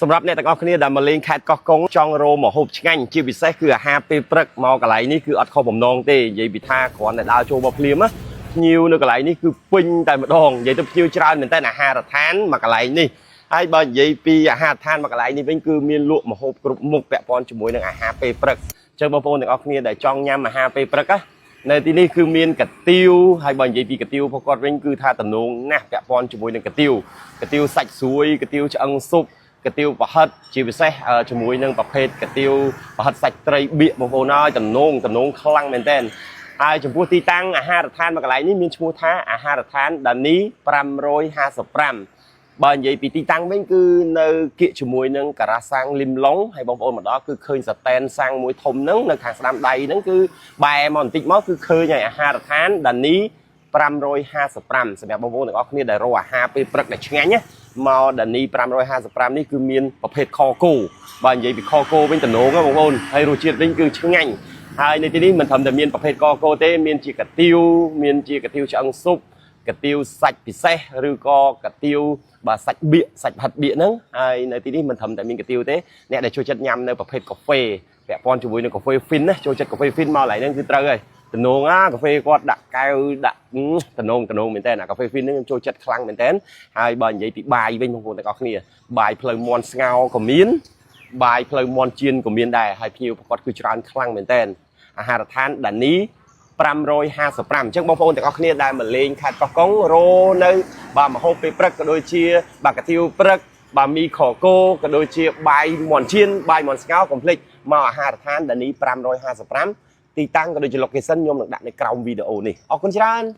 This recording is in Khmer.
សម្រាប់អ្នកទាំងអស់គ្នាដែលមកលេងខេត្តកោះកុងចង់រកម្ហូបឆ្ងាញ់ជាពិសេសគឺអាហារពេលព្រឹកមកកន្លែងនេះគឺអត់ខុសបំណងទេនិយាយពីថាគ្រាន់តែដើរចូលមកភ្លាមណាភ្ញៀវនៅកន្លែងនេះគឺពេញតែម្ដងនិយាយទៅភ្ញៀវច្រើនមែនតើអាហារដ្ឋានមកកន្លែងនេះហើយបើនិយាយពីអាហារដ្ឋានមកកន្លែងនេះវិញគឺមានលក់ម្ហូបគ្រប់មុខពាក់ព័ន្ធជាមួយនឹងអាហារពេលព្រឹកអញ្ចឹងបងប្អូនទាំងអស់គ្នាដែលចង់ញ៉ាំអាហារពេលព្រឹកណានៅទីនេះគឺមានកាទៀវហើយបើនិយាយពីកាទៀវរបស់គាត់វិញគឺថាតំណងណាស់ពាក់ព័ន្ធជាមួយនឹងកាទៀវកាទៀវសាច់ស្រួយកាទៀវឆ្អឹងស៊ុប កាទៀវប្រហិតជាពិសេសជាមួយនឹងប្រភេទកាទៀវប្រហិតសាច់ត្រីបៀកបងប្អូនអើយតំណងតំណងខ្លាំងមែនទែនហើយចំពោះទីតាំងអាហារដ្ឋានមួយកន្លែងនេះមានឈ្មោះថាអាហារដ្ឋានដានី555បើនិយាយពីទីតាំងវិញគឺនៅគៀកជាមួយនឹងការ៉ាសាំងលឹមឡុងហើយបងប្អូនមកដល់គឺឃើញស្តែនសាំងមួយធំហ្នឹងនៅខាងស្ដាំដៃហ្នឹងគឺបែរមកបន្តិចមកគឺឃើញហើយអាហារដ្ឋានដានី555សម្រាប់បងប្អូនទាំងអស់គ្នាដែលរកអាហារពេលព្រឹកដែលឆ្ងាញ់ណាមកដានី555នេះគឺមានប្រភេទខគោបើនិយាយពីខគោវិញតំណងណាបងប្អូនហើយរសជាតិវិញគឺឆ្ងាញ់ហើយនៅទីនេះមិនត្រឹមតែមានប្រភេទកគោទេមានជាកាទៀវមានជាកាទៀវឆ្អឹងស៊ុបកាទៀវសាច់ពិសេសឬក៏កាទៀវបាទសាច់បៀកសាច់ផាត់បៀកហ្នឹងហើយនៅទីនេះមិនត្រឹមតែមានកាទៀវទេអ្នកដែលចូលចិត្តញ៉ាំនៅប្រភេទកាហ្វេពាក់ព័ន្ធជាមួយនឹងកាហ្វេហ្វីនណាចូលចិត្តកាហ្វេហ្វីនមកកន្លែងហ្នឹងគឺត្រូវហើយតំណងអាកាហ្វេគាត់ដាក់កែវដាក់តំណងតំណងមែនតើអាកាហ្វេហ្វីនហ្នឹងខ្ញុំចូលចិត្តខ្លាំងមែនតើហើយបើនិយាយពីបាយវិញបងប្អូនទាំងអស់គ្នាបាយផ្លូវមន់ស្ងោក៏មានបាយផ្លូវមន់ជៀនក៏មានដែរហើយភ្ញៀវប្រកបគឺច្រើនខ្លាំងមែនតើអាហារដ្ឋានដានី555អញ្ចឹងបងប្អូនទាំងអស់គ្នាដែលមកលេងខេត្តកោះកុងរនៅបាទមហូបពេលព្រឹកក៏ដូចជាបាទកាទៀវព្រឹកបាទមីខគោក៏ដូចជាបាយមន់ជៀនបាយមន់ស្ងោកុំភ្លេចមកអាហារដ្ឋានដានី555ទីតាំងក៏ដូចជា location ខ្ញុំនឹងដាក់នៅក្រោមវីដេអូនេះអរគុណច្រើន។